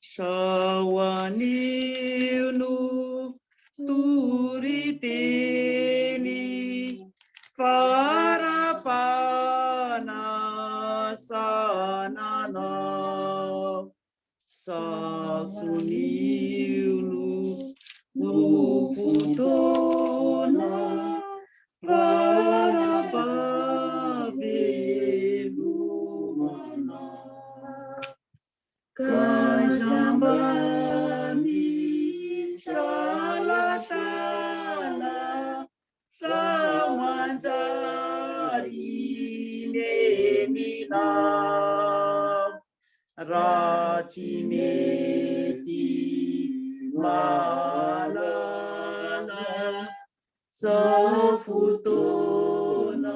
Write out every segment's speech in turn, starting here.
Sao anio no toriteny fara-fanasana anao. Satsonio no fotoana fara-fahavelomana. Ka aiza mba misalasala sao manjary nenina raha tsy mety mahalala zao fotoana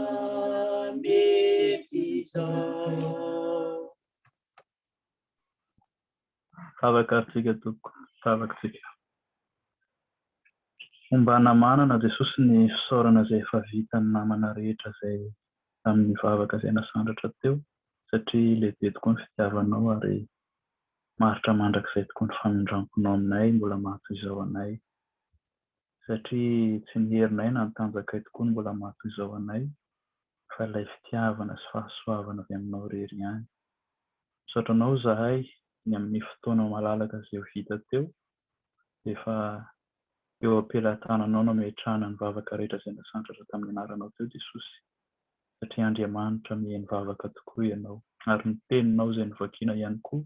mety izao. Vavaka ary tsika tompoko, vavaka tsika. Ombana manana Jesosy ny fisaorana izay efa vitan'ny namana rehetra izay tamin'ny vavaka izay nasandratra teo satria lehibe tokoa ny fitiavanao ary maharitra mandrakizay tokoa ny famindramponao aminay mbola maha-toy izao anay satria tsy ny herinay na ny tanjakay tokoa no mbola maha-toy izao anay fa ilay fitiavana sy fahasoavana avy aminao irery ihany. Misaotra anao izahay ny amin'ny fotoana malalaka izay ho vita teo efa eo am-pelatananao no ametrahana ny vavaka rehetra izay nasandratra tamin'ny anaranao teo Jesosy satria Andriamanitra mihaino vavaka tokoa Ianao ary ny teninao izay novakiana ihany koa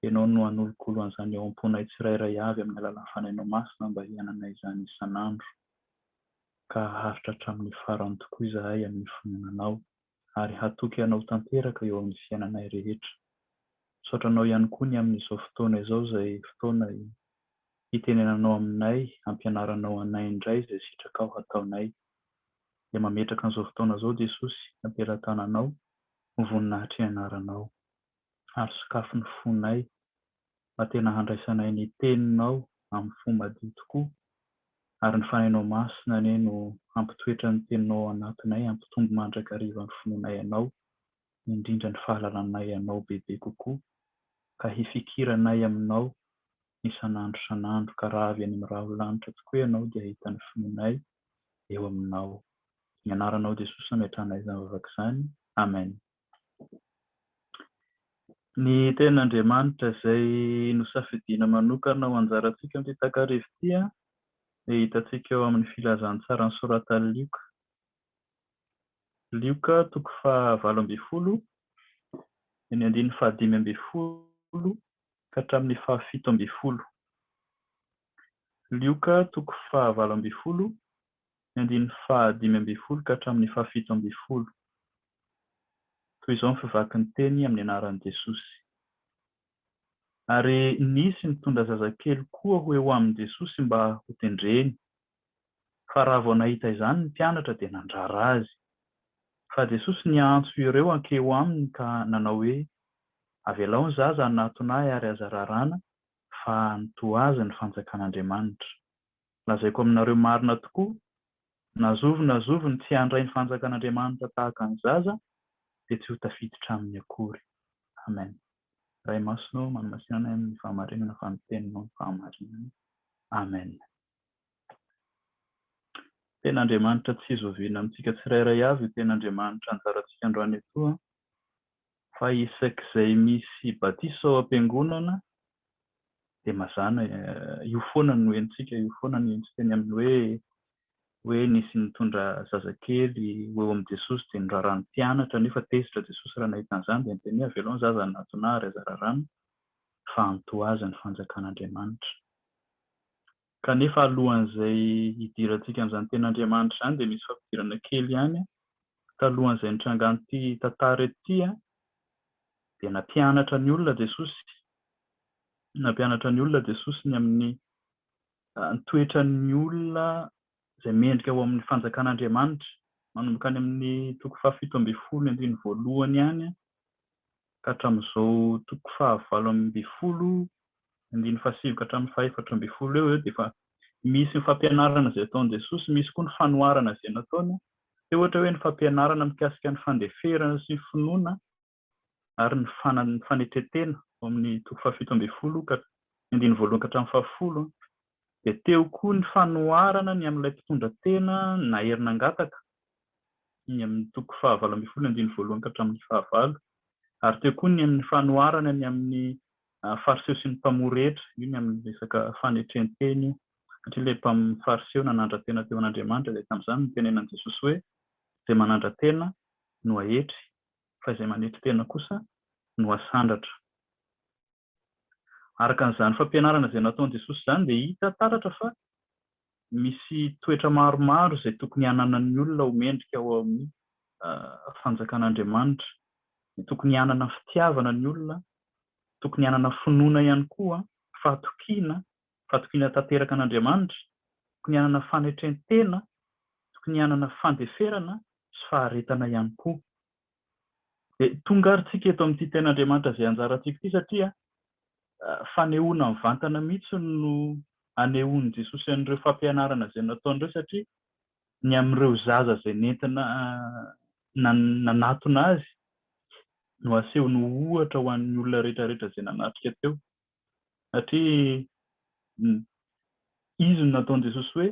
Ianao no hanolokolo an'izany ao am-ponay tsirairay avy amin'ny alalan'ny Fanahinao Masina mba hiainanay izany isan'andro ka haharitra hatramin'ny farany tokoa izahay amin'ny finoana Anao ary hatoky Anao tanteraka eo amin'ny fiainanay rehetra. Misaotra Anao ihany koa ny amin'izao fotoana izao izay fotoana hitenenanao aminay, hampianaranao anay indray izay sitrakao hataonay. Dia mametraka an'izao fotoana izao Jesosy am-pelatananao ho voninahitry ny anaranao. Ary sokafy ny fonay mba tena handraisanay ny teninao amin'ny fo madio tokoa ary ny Fanahinao Masina anie no hampitoetra ny teninao ao anatinay hampitombo mandrakariva ny finoanay Anao indrindra ny fahalalanay Anao bebe kokoa ka hifikiranay Aminao isan'andro isan'andro ka raha avy any amin'ny raho lanitra tokoa Ianao dia hahita ny finoanay eo Aminao. Ny anaranao Jesosy no ametrahanay izany vavaka izany. Amen. Ny tenin'Andriamanitra izay nosafidiana manokana ho anjarantsika amin'ity takariva ity dia hitantsika ao amin'ny filazantsara nosoratan'i Lioka. Lioka toko fahavalo ambinifolo, ny andininy fahadimy ambinifolo ka hatramin'ny fahafito ambinifolo. Lioka toko fahavalo ambinifolo, ny andininy fahadimy ambinifolo ka hatramin'ny fahafito ambinifolo. Toy izao ny fivaky ny teny amin'ny anaran'i Jesosy. Ary nisy nitondra zazakely koa ho eo amin'i Jesosy mba hotendreny. Fa raha vao nahita izany ny mpianatra dia nandrara azy. Fa Jesosy niantso ireo hankeo aminy ka nanao hoe, Avelao ny zaza hanatona ahy ary aza raràna, fa ny toa azy ny fanjakan'Andriamanitra. Lazaiko aminareo marina tokoa, na zovy na zovy no tsy handray ny fanjakan'Andriamanitra tahaka ny zaza, dia tsy ho tafiditra aminy akory. Amen. Ray Masina ô, manamasina anay amin'ny fahamarinana fa ny Teninao no fahamarinana. Amen. Tena Andriamanitra tsy zoviana amintsika tsirairay avy io tena Andriamanitra anjarantsika androany etoa fa isak'izay misy batisa ao am-piangonana dia mazàna io foana no henontsika, io foana no henontsika ny amin'ny hoe hoe nisy nitondra zazakely ho eo amin'i Jesosy dia noraran'ny mpianatra nefa tezitra Jesosy raha nahita an'izany dia niteny hoe avelao ny zaza hanatona ahy ary aza raràna fa antoa azy ny fanjakan'Andriamanitra. Kanefa alohan'izay hidirantsika amin'izany tenin'Andriamanitra izany dia misy fampidirana kely ihany talohan'izay nitrangan'ity tantara ity dia nampianatra ny olona Jesosy nampianatra ny olona Jesosy ny amin'ny ny toetran'ny olona izay mendrika ho amin'ny fanjakan'Andriamanitra. Manomboka any amin'ny toko fahafito ambinifolo ny andininy voalohany any ka hatramin'izao toko fahavalo ambinifolo andininy fahasivy ka hatramin'ny fahefatra ambinifolo eo eo dia efa misy ny fampianarana izay ataon'i Jesosy, misy koa ny fanoharana izay nataony. Dia ohatra hoe ny fampianarana mikasika ny fandeferana sy ny finoana ary ny fanetren-tena. Ao amin'ny toko faha-17 ka ny andininy voalohany ka hatramin'ny fahafolo, dia teo koa ny fanoharana ny amin'ilay mpitondra tena nahery nangataka, ny amin'ny toko faha-18 ny andininy voalohany ka hatramin'ny fahavalo, ary teo koa ny amin'ny fanoharana ny amin'ny Fariseo sy ny mpamory hetra, io ny amin'ny resaka fanetren-tena io, satria ilay Fariseo nanandra-tena teo an'Andriamanitra dia tamin'izany no nitenenan'i Jesosy hoe, izay manandra-tena no ahetry, fa izay manetry tena kosa no asandratra. Araka an'izany fampianarana izay nataon'i Jesosy izany dia hita taratra fa misy toetra maromaro izay tokony hananan'ny olona ho mendrika ao amin'ny fanjakan'Andriamanitra. Tokony hanana fitiavana ny olona, tokony hanana finoana ihany koa, fahatokiana, fahatokiana tanteraka an'Andriamanitra, tokony hanana fanetren-tena, tokony hanana fandeferana sy faharetana ihany koa. Dia tonga ary tsika eto amin'ity tenin'Andriamanitra izay anjarantsika ity satria fanehoana mivantana mihitsy no anehoan'i Jesosy an'ireo fampianarana izay nataony ireo satria ny amin'ireo zaza izay nentina nanatona azy no asehony ho ohatra ho an'ny olona rehetra rehetra izay nanatrika teo satria izy no nataon'i Jesosy hoe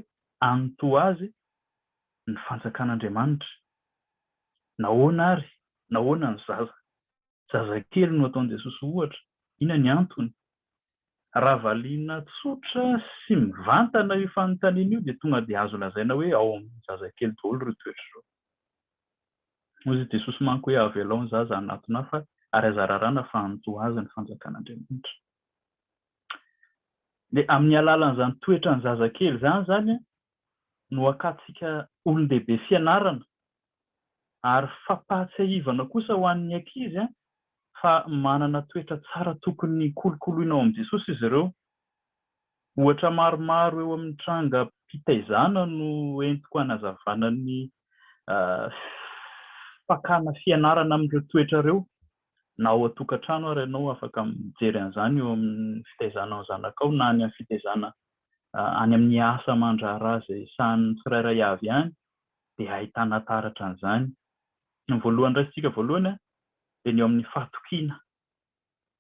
antoa azy ny fanjakan'Andriamanitra. Nahoana ary? Nahoana ny zaza zazakely no ataon'i Jesosy ohatra? Inona ny antony? Raha valiana tsotra sy mivantana io fanontaniana io dia tonga dia azo lazaina hoe ao amin'ny zazakely daholo ireo toetra ireo. Hoy i Jesosy manko hoe avelao ny zaza hanatona ahy fa ary aza raràna fa handoa azy ny fanjakan'Andriamanitra. Dia amin'ny alalan'izany toetran'ny zazakely izany izany no hakantsika olon-dehibe fianarana ary fampahatsiahivana kosa ho an'ny ankizy fa manana toetra tsara tokony kolokoloina ao amin'i Jesosy izy ireo. Ohatra maromaro eo amin'ny trangam-pitaizana no entiko hanazavana ny fakana fianarana amin'ireo toetra ireo. Na ao an-tokantrano ary ianao afaka mijery an'izany eo amin'ny fitaizana ny zanakao na any amin'ny fitaizana any amin'ny asa aman-draharaha izay sahanin'ny tsirairay avy any dia ahitana taratra an'izany. Ny voalohany raisintsika voalohany dia ny eo amin'ny fahatokiana.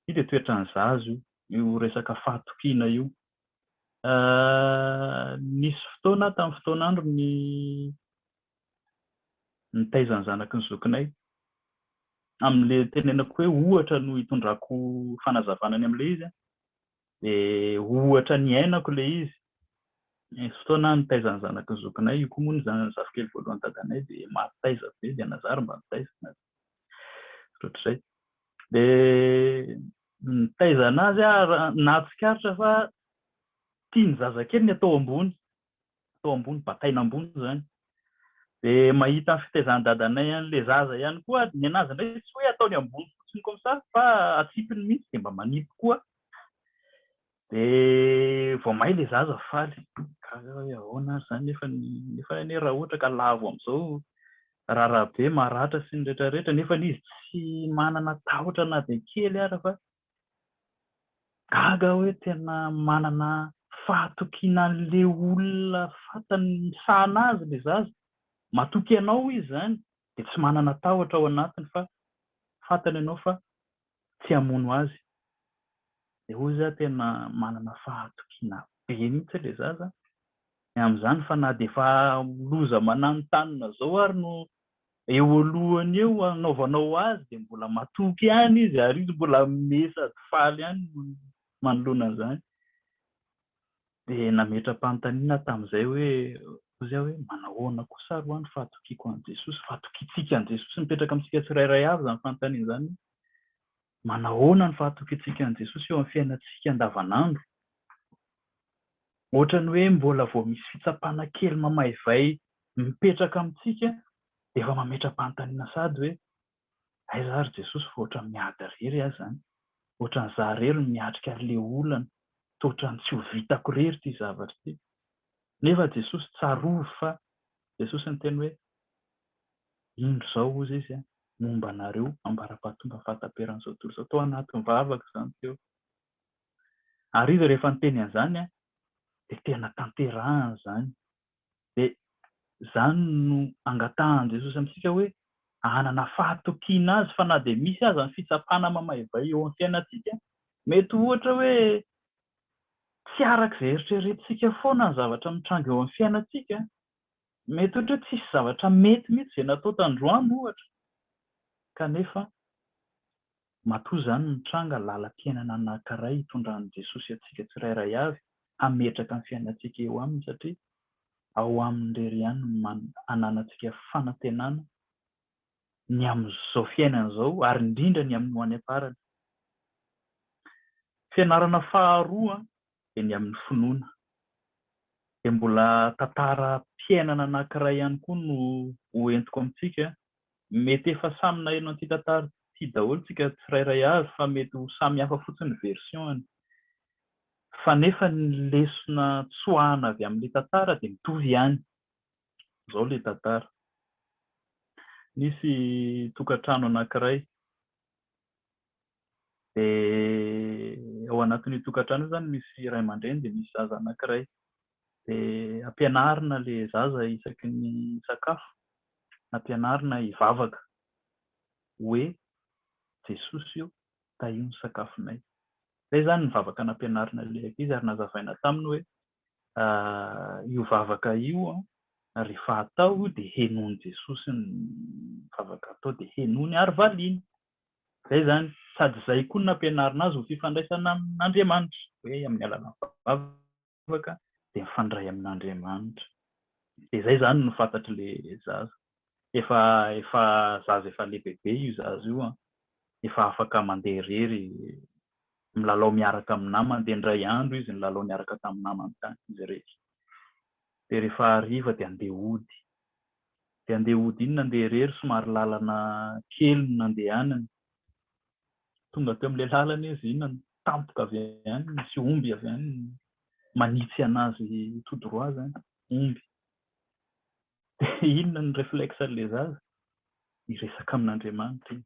Io dia toetran'ny zaza io, io resaka fahatokiana io. Nisy fotoana aho tamin'ny fotoan'andro ny nitaiza ny zanaky ny zokinay. Amin'ilay tenenako hoe ohatra no itondrako fanazavana ny amin'ilay izy dia ohatra niainako ilay izy. Nisy fotoana aho nitaiza ny zanaky ny zokinay, io koa moa ny zafikely voalohan'ny dadanay dia maty taiza be dia Nazary mba nitaiza anazy. Ohatr'izay. Dia nitaiza anazy aho ary nahatsikaritra fa tian'ny zazakely ny atao ambony. Atao ambony, bataina ambony izany. Dia mahita ny fitaizan'ny dadanay an'ilay zaza ihany koa, ny anazy indray tsy hoe ataony ambony fotsiny comme ça fa atsipiny mihitsy dia mba manipy koa. Dia vao may ilay zaza faly. Gaga aho hoe ahoana ary izany nefa nefa anie raha ohatra ka lavo amin'izao raharaha be maratra sy ny rehetra rehetra nefa izy tsy manana tahotra na dia kely ara fa gaga aho hoe tena manana fahatokiana an'ilay olona fantany misahana azy ilay zaza. Matoky anao izy izany dia tsy manana tahotra ao anatiny fa fantany ianao fa tsy hamono azy. Dia hoy izy tena manana fahatokiana be mihitsy ilay zaza ny amin'izany fa na dia efa loza mananontanona izao ary no eo alohany eo hanaovanao azy dia mbola matoky ihany izy ary izy mbola mimehy sady faly ihany manoloana an'izany. Dia nametra-panontaniana aho tamin'izay hoe, hoy aho hoe manahoana kosa ary hoa ny fahatokiako an'i Jesosy, fahatokiantsika an'i Jesosy, mipetraka amintsika tsirairay avy izany fanontaniana izany, manahoana ny fahatokiantsika an'i Jesosy eo amin'ny fiainantsika andavanandro? Ohatran'ny hoe mbola vao misy fitsapana kely mamaivay mipetraka amintsika dia efa mametra-panontaniana sahady hoe aiza ary Jesosy fa ohatran'ny miady irery aho izany, ohatran'ny izaho irery no miatrika an'ilay olana, toa ohatran'ny tsy ho vitako irery ity zavatra ity. Nefa Jesosy tsarovy fa Jesosy niteny hoe indro izao hozy izy momba anareo ambara-pahatonga fahataperan'izao tontolo izao. Tao anatin'ny vavaka izany teo. Ary izy rehefa niteny an'izany dia tena tanterahany izany. Dia izany no angatahan'i Jesosy amintsika hoe hanana fahatokiana Azy fa na dia misy aza ny fitsapana mamaivay eo amin'ny fiainantsika. Mety ohatra hoe tsy araka izay eritreretintsika foana ny zavatra mitranga eo amin'ny fiainantsika. Mety ohatra hoe tsisy zavatra mety mihitsy izay natao tandroany ohatra. Kanefa matoa izany mitranga lalam-piainana anankiray hitondran'i Jesosy antsika tsirairay avy hametraka ny fiainantsika eo aminy satria ao aminy irery ihany no ananantsika fanantenana ny amin'izao fiainana izao ary indrindra ny amin'ny ho any am-parany. Fianarana faharoa dia ny amin'ny finoana. Dia mbola tantaram-piainana anankiray ihany koa no ho entiko amintsika. Mety efa samy naheno an'ity tantara ity daholo tsika tsirairay avy fa mety ho samy hafa fotsiny ny version-ny. Fa nefa ny lesona tsoahana avy amin'ilay tantara dia mitovy ihany. Izao ilay tantara. Nisy tokantrano anankiray. Dia ao anatin'io tokantrano io izany misy ray aman-dreny dia misy zaza anankiray. Dia ampianarina ilay zaza isaky ny sakafo, ampianarina hivavaka hoe Jesosy ô, tahio ny sakafonay. Izay izany ny vavaka nampianarina ilay ankizy ary nazavaina taminy hoe io vavaka io rehefa atao io dia henoin'i Jesosy ny vavaka atao dia henoiny ary valiany. Izay izany, sady izay koa no nampianarina azy ho fifandraisana amin'Andriamanitra, hoe amin'ny alalan'ny vavaka dia mifandray amin'Andriamanitra. Dia izay izany no fantatr'ilay zaza. Efa efa zaza efa lehibebe io zaza io an, efa afaka mandeha irery, milalao miaraka amin'ny namany, dia indray andro izy nilalao niaraka tamin'ny namany tany izy irery. Dia rehefa hariva dia andeha hody. Dia andeha hody iny nandeha irery, somary lalana kely no nandehanany. Tonga teo amin'ilay lalana izy, inona no tampoka avy any, misy omby avy any manitsy an'azy tout droit izany, omby. Dia inona no réflexe an'ilay zaza? Hiresaka amin'Andriamanitra izy.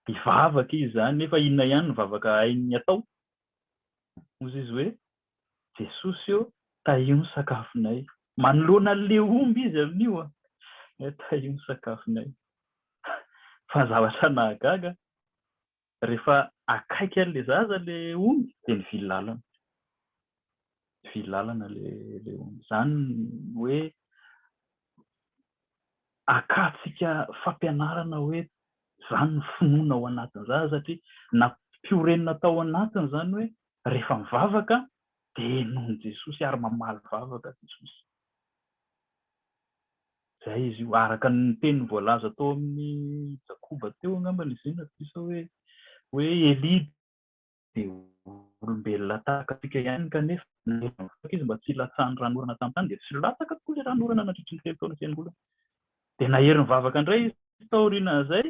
Hivavaka izy izany, nefa inona ihany ny vavaka hainy atao? Hozy izy hoe, Jesosy ô, tahio ny sakafonay. Manoloana an'ilay omby izy amin'io an! Tahio ny sakafonay. Fa ny zavatra nahagaga, rehefa akaiky an'ilay zaza ilay omby dia nivily lalana. Nivily lalana ilay omby. Izany hoe akantsika fampianarana hoe izany ny finoana ao anatin'ny zaza satria nampiorenina tao anatiny izany hoe rehefa mivavaka dia henoin'i Jesosy ary mamaly vavaka Jesosy. Izay izy io, araka ny teny voalaza tao amin'ny Jakoba teo angambany izy io na diso aho hoe hoe Elia dia olombelona tahaka antsika ihany kanefa nahery nivavaka izy mba tsy hilatsahan'ny ranonorana tamin'ny tany dia tsy latsaka tokoa ilay ranonorana nandritry ny 3 taona sy enim-bolana. Dia nahery nivavaka indray izy taorian'izay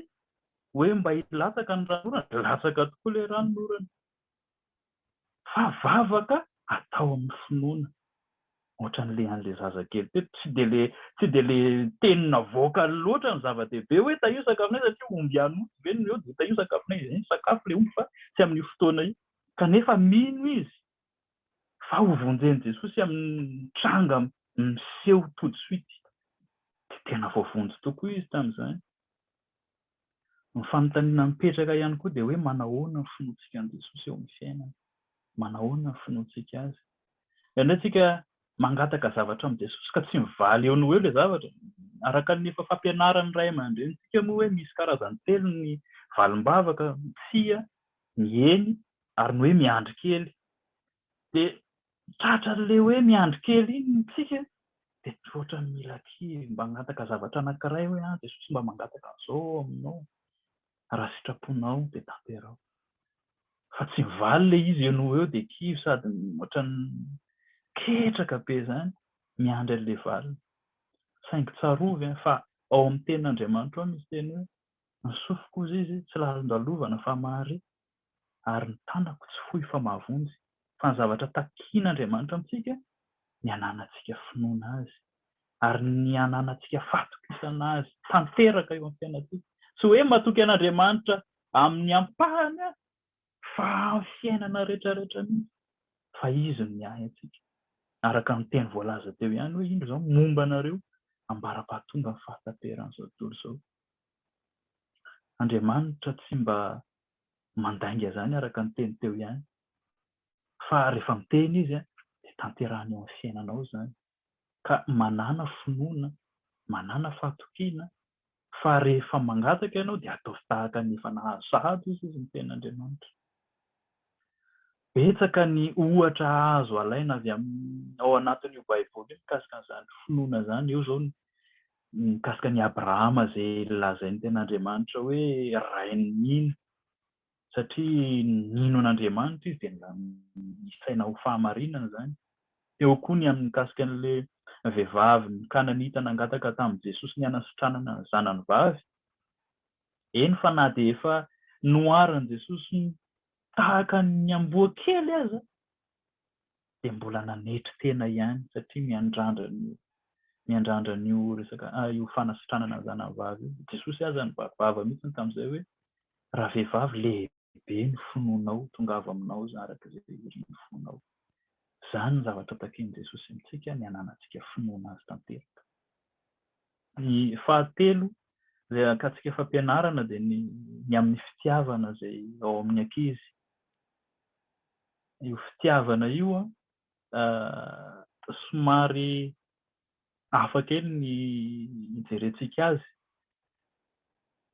hoe mba hilatsaka ny ranonorana, latsaka tokoa ilay ranonorana. Fa vavaka atao amin'ny finoana. Ohatran'ilay an'ilay zazakely teto, tsy dia ilay tsy dia ilay teny navoakany loatra no zava-dehibe hoe tahio sakafonay satria omby hanoto ve no eo dia tahio sakafonay, izay ny sakafo ilay omby fa tsy amin'io fotoana io. Kanefa mino izy fa ho vonjen'i Jesosy amin'ny tranga miseho tout de suite. Dia tena voavonjy tokoa izy tamin'izany. Ny fanontaniana mipetraka ihany koa dia hoe manahoana ny finoantsika an'i Jesosy eo amin'ny fiainana? Manahoana ny finoantsika Azy? Indraindray tsika mangataka zavatra amin'i Jesosy ka tsy mivaly eo no ho eo ilay zavatra. Araka ny efa fampianaran'ny ray aman-drenintsika moa hoe misy karazany telo ny valim-bavaka, ny tsia, ny eny ary ny hoe miandry kely. Dia tratran'ilay hoe miandry kely iny tsika dia ohatran'ny mila kivy, mba hangataka zavatra anankiray hoe an Jesosy mba mangataka an'izao aho aminao, raha sitraponao dia tanteraho. Fa tsy mivaly ilay izy eo no ho eo dia kivy sady ohatran'ny ketraka be izany miandry an'ilay valiny. Saingy tsarovy an fa ao amin'ny tenin'Andriamanitra ao misy teny hoe ny sofiko hozy izy tsy lalondalovana fa mahare ary ny tanako tsy fohy fa mahavonjy, fa ny zavatra takian'Andriamanitra amintsika, ny hananantsika finoana Azy, ary ny hananantsika fatokisana Azy tanteraka eo amin'ny fiainantsika. Tsy hoe matoky an'Andriamanitra amin'ny ampahany aho, fa amin'ny fiainana rehetrarehetra mihitsy, fa Izy no miahy antsika. Araka ny teny voalaza teo ihany hoe, indro izaho momba anareo ambara-pahatonga ny fahataperan'izao tontolo izao. Andriamanitra tsy mba. Mandainga izany araka ny teny teo ihany. Fa rehefa miteny izy dia tanterahiny eo amin'ny fiainanao izany. Ka manàna finoana, manàna fahatokiana fa rehefa mangataka ianao dia ataovy tahaka ny efa nahazo sahady hozy izy ny tenin'Andriamanitra. Betsaka ny ohatra azo alaina avy amin'ny ao anatin'io Baiboly io mikasika an'izany finoana izany. Eo izao ny mikasika an'i Abrahama izay lazain'ny tenin'Andriamanitra hoe rain'ny mino. Satria nino an'Andriamanitra izy dia nisaina ho fahamarinana izany. Teo koa ny amin'ny mikasika an'ilay vehivavy Kananita nangataka tamin'i Jesosy ny hanasitranana ny zanany vavy. Eny fa na dia efa noharin'i Jesosy tahaka ny amboa kely aza dia mbola nanetry tena ihany satria miandrandra an'io miandrandra an'io resaka io fanasitranana ny zanany vavy io. Jesosy aza nivaky vava mihitsy tamin'izay hoe ravehivavy lehibe ny finoanao, tongava aminao izany araka izay irin'ny fonao. Izany ny zavatra takian'i Jesosy amintsika, ny hananantsika finoana Azy tanteraka. Ny fahatelo izay hakantsika fampianarana dia ny ny amin'ny fitiavana izay ao amin'ny ankizy. Io fitiavana io somary hafa kely ny hijerentsika azy.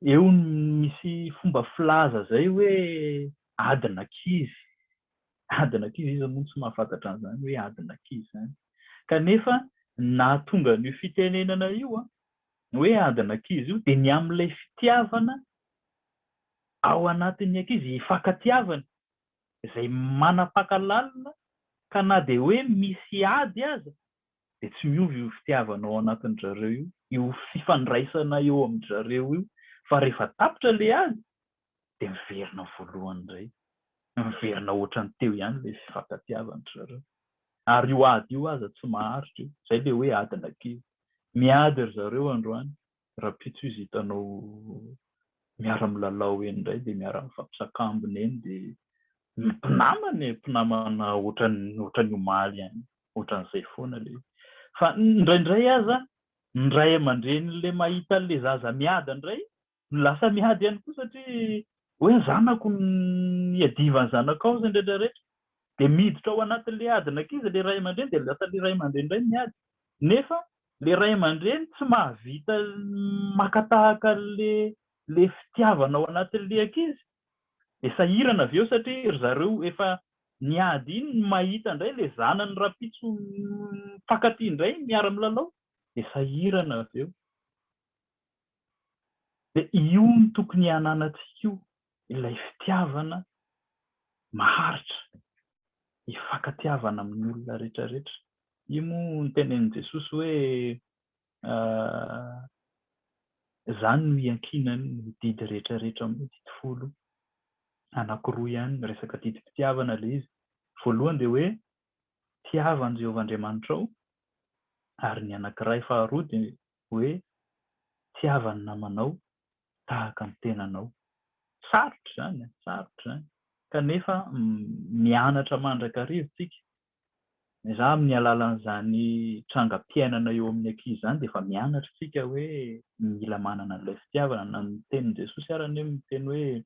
Eo no misy fomba filaza izay hoe adin'ankizy. Adin'ankizy, iza moa no tsy mahafantatra an'izany hoe adin'ankizy izany. Kanefa ny nahatonga an'io fitenenana io hoe adin'ankizy io dia ny amin'ilay fitiavana ao anatin'ny ankizy, ifankatiavana. izay manapaka lalina ka na dia hoe misy ady aza dia tsy miova io fitiavana ao anatin-dry zareo io, io fifandraisana eo amin-dry zareo io fa rehefa tapitra ilay ady dia miverina voalohany indray, miverina ohatran'ny teo ihany ilay fifankatiavan-dry zareo. Ary io ady io aza tsy maharitra io, izay ilay hoe adin'ankizy. Miady ry zareo androany, rahampitso izy hitanao miara-milalao eny indray dia miara-mifampisakambina eny dia mpinamana e, mpinamana ohatran'ny ohatran'ny omaly ihany, ohatran'izay foana ilay izy. Fa indraindray aza ny ray aman-drenin'ilay mahita an'ilay zaza miady indray no lasa miady ihany koa satria hoe ny zanako no iadivan'ny zanakao izay indraindray rehetra. Dia miditra ao anatin'ilay adin'ankizy ilay ray aman-dreny dia lasa ilay ray aman-dreny indray no miady. Nefa le ray aman-dreny tsy mahavita maka tahaka an'le le fitiavana ao anatin'le ankizy de sahirana avy eo satria ry zareo efa niady iny no mahita indray le zanany rahampitso mifankatia indray miara-milalao de sahirana avy eo. De io no tokony hananantsika io ilay fitiavana maharitra, ifankatiavana amin'ny olona rehetra rehetra. Io moa no tenenin'i Jesosy hoe izany no iankinan'ny didy rehetra rehetra amin'ny didy folo. Anankiroa ihany, resaka didim-pitiavana ilay izy. Voalohany dia hoe tiava an'i Jehovah Andriamanitrao, ary ny anankiray faharoa dia hoe tiava ny namanao tahaka ny tenanao. Sarotra izany an, sarotra izany. Kanefa mianatra mandrakariva isika. Izaho amin'ny alalan'izany trangam-piainana eo amin'ny ankizy izany dia efa mianatra isika hoe mila manana an'ilay fitiavana. Na ny tenin'i Jesosy ary anie miteny hoe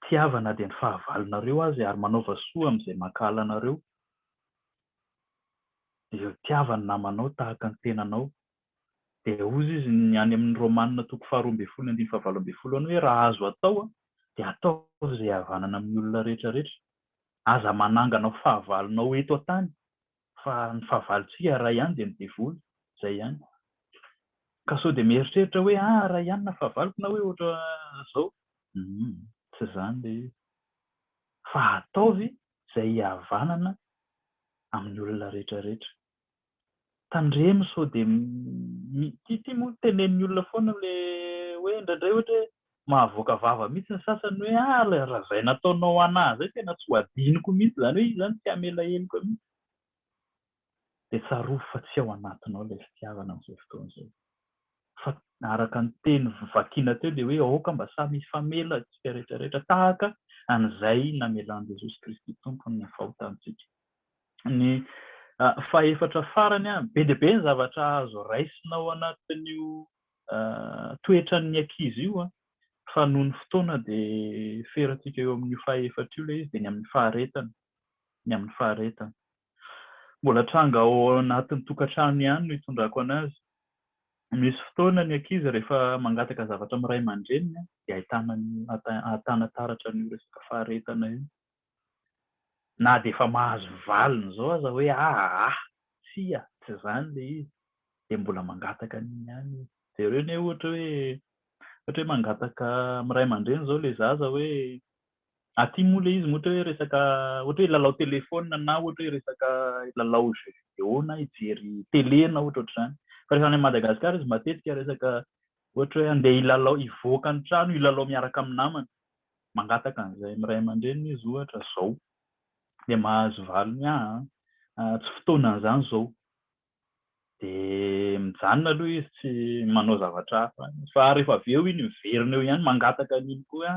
tiava na dia ny fahavalonareo aza ary manaova soa amin'izay mankahala anareo. Dia tiava ny namanao tahaka ny tenanao. Dia hozy izy ny any amin'ny Romana toko faharoa ambin'ny folo ny andininy fahavalo ambin'ny folo any hoe raha azo atao dia ataovy izay havanana amin'ny olona rehetra rehetra. Aza manangana ho fahavalonao eto an-tany fa ny fahavalontsika iray ihany dia ny devoly, izay ihany. Ka sao dia mieritreritra hoe ah iray ihany na fahavaloko na hoe ohatra izao. Humm tsy izany ilay izy. Fa ataovy izay hihavanana amin'ny olona rehetra rehetra. Tandremo sao dia ity ity moa tenenin'ny olona foana le hoe indraindray ohatra hoe mahavoaka vava mihitsy ny sasany hoe ah le raha izay nataonao anah izay tena tsy ho adinoko mihitsy izany hoe izy izany tsy hamela heloka mihitsy. Dia tsarovy fa tsy ao anatinao ilay fitiavana amin'izao fotoana izao. Fa araka ny teny vakiana teo dia hoe aoka mba samy hifamela isika rehetra rehetra tahaka an'izay namelan'i Jesosy Kristy Tompo ny fahotantsika. Ny fahefatra farany, be dia be ny zavatra azo raisina ao anatin'io toetran'ny ankizy io. Fa noho ny fotoana dia ferantsika eo amin'io fahaefatra io ilay izy dia ny amin'ny faharetana, ny amin'ny faharetana. Mbola tranga ao anatin'ny tokantrano ihany no itondrako anazy. Misy fotoana ny ankizy rehefa mangataka zavatra amin'ny ray aman-dreniny dia ahitana ahitana taratra an'io resaka faharetana io. Na dia efa mahazo valiny izao aza hoe aa, tsia, tsy izany ilay izy, dia mbola mangataka an'iny ihany izy. Jereo anie ohatra hoe, ohatra hoe mangataka amin'ny ray aman-dreny izao ilay zaza hoe, aty moa ilay izy ohatra hoe resaka ohatra hoe hilalao téléphone na ohatra hoe resaka hilalao jeux vidéo na hijery télé na ohatra ohatr'izany. Fa rehefa any Madagasikara izy matetika resaka ohatra hoe andeha hilalao hivoaka ny trano hilalao miaraka amin'ny namana. Mangataka an'izay amin'ny ray aman-dreniny izy ohatra izao dia mahazo valiny aa tsy fotoanan'izany izao. Dia mijanona aloha izy tsy manao zavatra hafa fa rehefa avy eo iny miverina eo ihany mangataka an'iny koa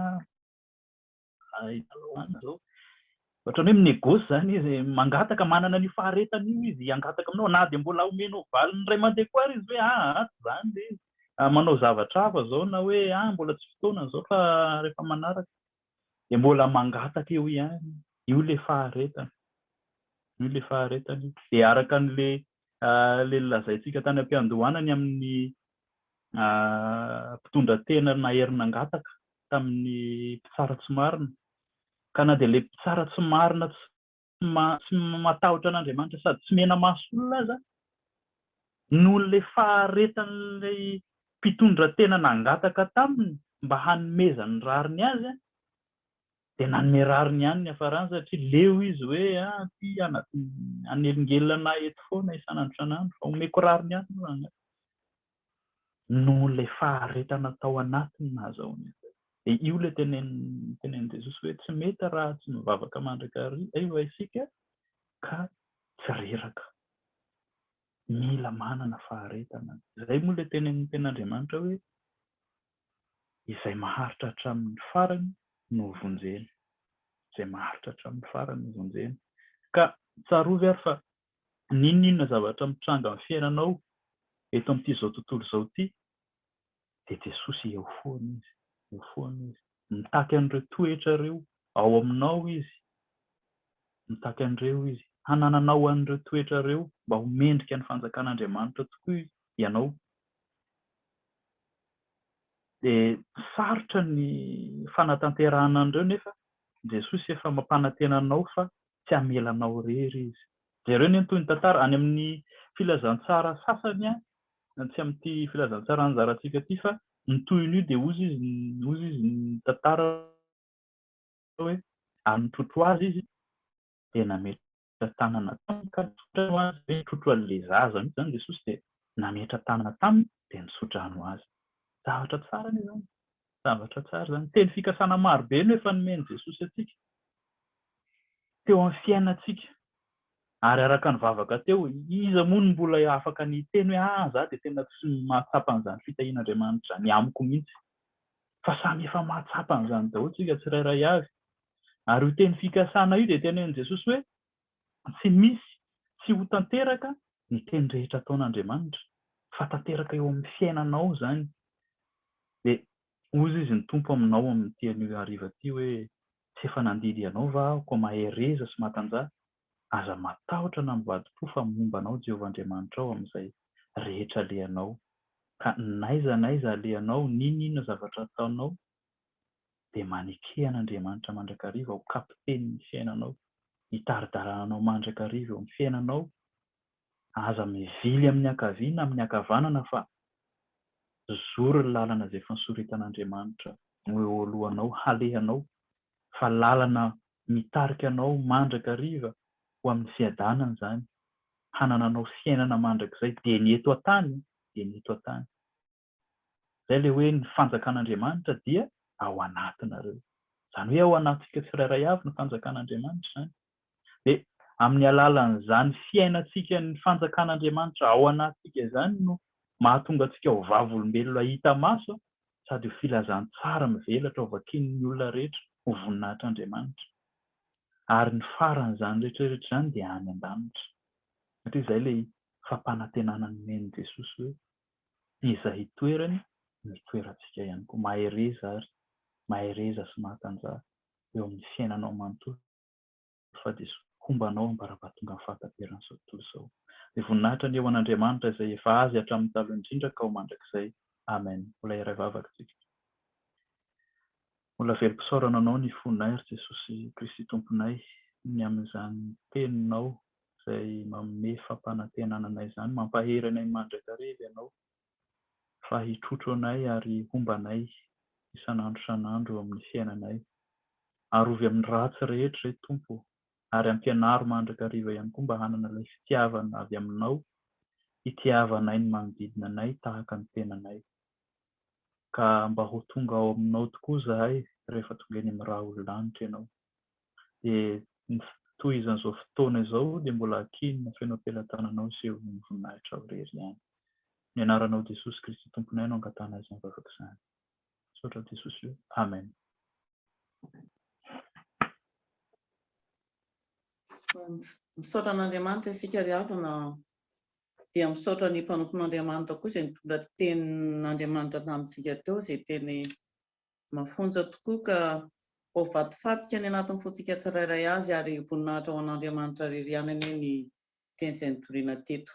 izao. Ohatran'ny hoe mi-négoce izany izy, mangataka, manana an'io faharetana io izy hangataka aminao na dia mbola omenao valiny indray mandeha koa ary izy hoe aa tsy izany ilay izy, manao zavatra hafa izao na hoe aa mbola tsy fotoana izao fa rehefa manaraka. Dia mbola mangataka eo ihany, io ilay faharetana, io ilay faharetana io. Dia araka an'ilay ilay nolazaintsika tany am-piandohana ny amin'ny mpitondra tena nahery nangataka tamin'ny mpitsara tsy marina. Ka na dia ilay mpitsara tsy marina tsy tsy matahotra an'Andriamanitra sady tsy mena-maso olona aza, noho ilay faharetan'ilay mpitondra tena nangataka taminy mba hanomezany rariny azy, dia nanome rariny ihany niafarany satria leo izy hoe ah ty hanelingelina anah eto foana isan'andro isan'andro fa omeko rariny ihany aloha angaha. Noho ilay faharetana tao anatiny nahazahoany an'izay. Dia io ilay tenenin'i tenenin'i Jesosy hoe tsy mety raha tsy mivavaka mandrakariva isika ka tsy reraka. Mila manana faharetana. Izay moa ilay tenenin'ny tenin'Andriamanitra hoe izay maharitra hatramin'ny farany no hovonjena. Izay maharitra hatramin'ny farany no hovonjena. Ka tsarovy ary fa n'inon'inona zavatra mitranga amin'ny fiainanao eto amin'ity izao tontolo izao ity dia Jesosy eo foana Izy, eo foana Izy. Mitaky an'ireo toetra ireo ao aminao Izy, mitaky an'ireo Izy. Hanananao an'ireo toetra ireo mba ho mendrika ny fanjakan'Andriamanitra tokoa ianao. Dia sarotra ny fanatanterahana an'ireo nefa Jesosy efa mampanantena anao fa tsy hamela anao irery Izy. Jereo anie ny tohin'ny tantara, any amin'ny filazantsara sasany an, tsy amin'ity filazantsara anjarantsika ity fa ny tohin'io dia hozy izy, hozy izy nitantara hoe ary nitrotro azy izy dia nametra tanana taminy ka nitsodrano azy, hoe nitrotro an'ilay zaza mihitsy izany Jesosy dia nametra tanana taminy dia nitsodrano azy. Zavatra tsara anie izany, zavatra tsara izany. Teny fikasana maro be no efa nomen'i Jesosy antsika teo amin'ny fiainantsika. Ary araka ny vavaka teo, iza moa no mbola afaka ny hiteny hoe ah za dia tena tsy mahatsapa an'izany fitahian'Andriamanitra izany amiko mihitsy. Fa samy efa mahatsapa an'izany daholo tsika tsirairay avy. Ary io teny fikasana io dia tenenin'i Jesosy hoe tsy misy tsy ho tanteraka ny teny rehetra ataon'Andriamanitra fa tanteraka eo amin'ny fiainanao izany. Dia hozy izy ny Tompo aminao amin'ity anio hariva ity hoe Tsy efa nandidy anao va aho, koa mahereza sy matanjaha, aza matahotra na mivadi-po fa momba anao Jehovah Andriamanitrao amin'izay rehetra alehanao. Ka n'aiza n'aiza alehanao, n'inon'inona zavatra ataonao, dia maneke an'Andriamanitra mandrakariva ho kapitenin'ny fiainanao, hitari-dalana anao mandrakariva eo amin'ny fiainanao, aza mivily amin'ny ankavia na amin'ny ankavanana fa zoro ny lalana izay efa nosoritan'Andriamanitra ho eo alohanao halehanao fa lalana mitarika anao mandrakariva ho amin'ny fiadanana izany, hanananao fiainana mandrakizay dia ny eto an-tany dia ny eto an-tany. Izay ilay hoe ny fanjakan'Andriamanitra dia ao anatinareo. Izany hoe ao anatintsika tsirairay avy ny fanjakan'Andriamanitra izany. Dia amin'ny alalan'izany fiainantsika ny fanjakan'Andriamanitra ao anatintsika izany no mahatonga antsika ho vavolombelona hita maso sady ho filazantsara mivelatra ho vakian'ny olona rehetra ho voninahitr'Andriamanitra. Ary ny faran'izany rehetra rehetra izany dia any an-danitra. Satria izay ilay fampanantenana nomen'i Jesosy hoe izay hitoerany no hitoerantsika ihany koa. Mahereza ary. Mahereza sy mahatanjaha eo amin'ny fiainanao manontolo fa dia homba anao ambara-pahatonga ny fahataperan'izao tontolo izao. Dia voninahitra anie ho an'Andriamanitra izay efa Azy hatramin'ny taloha indrindra ka ho mandrakizay. Amen. Mbola hiray vavaka isika. Mbola velom-pisaorana Anao ny fonay, ry Jesosy Kristy Tomponay, ny amin'izany Teninao izay manome fampanantenana anay izany. Mampahery anay mandrakariva Ianao fa hitrotro anay ary homba anay isan'andro isan'andro eo amin'ny fiainanay. Arovy amin'ny ratsy rehetra izay Tompo ô, ary ampianaro mandrakariva ihany koa mba hanana ilay fitiavana avy Aminao, hitiavanay ny manodidina anay tahaka ny tenanay. Ka mba ho tonga ao Aminao tokoa izahay rehefa tonga eny amin'ny rahon'ny lanitra Ianao. Dia ny fitohizan'izao fotoana izao dia mbola ankinina feno am-pelatananao hiseho ny voninahitrao irery ihany. Ny anaranao Jesosy Kristy Tomponay no angatahana izany vavaka izany. Misaotra Jesosy o. Amen. Misaotra an'Andriamanitra isika ry havana dia misaotra ny mpanompon'Andriamanitra koa izay nitondra tenin'Andriamanitra tamintsika teo izay teny mafonja tokoa ka ho vatofantsika any anatin'ny fontsika tsirairay azy ary voninahitra ho an'Andriamanitra irery ihany anie ny teny izay nitoriana teto.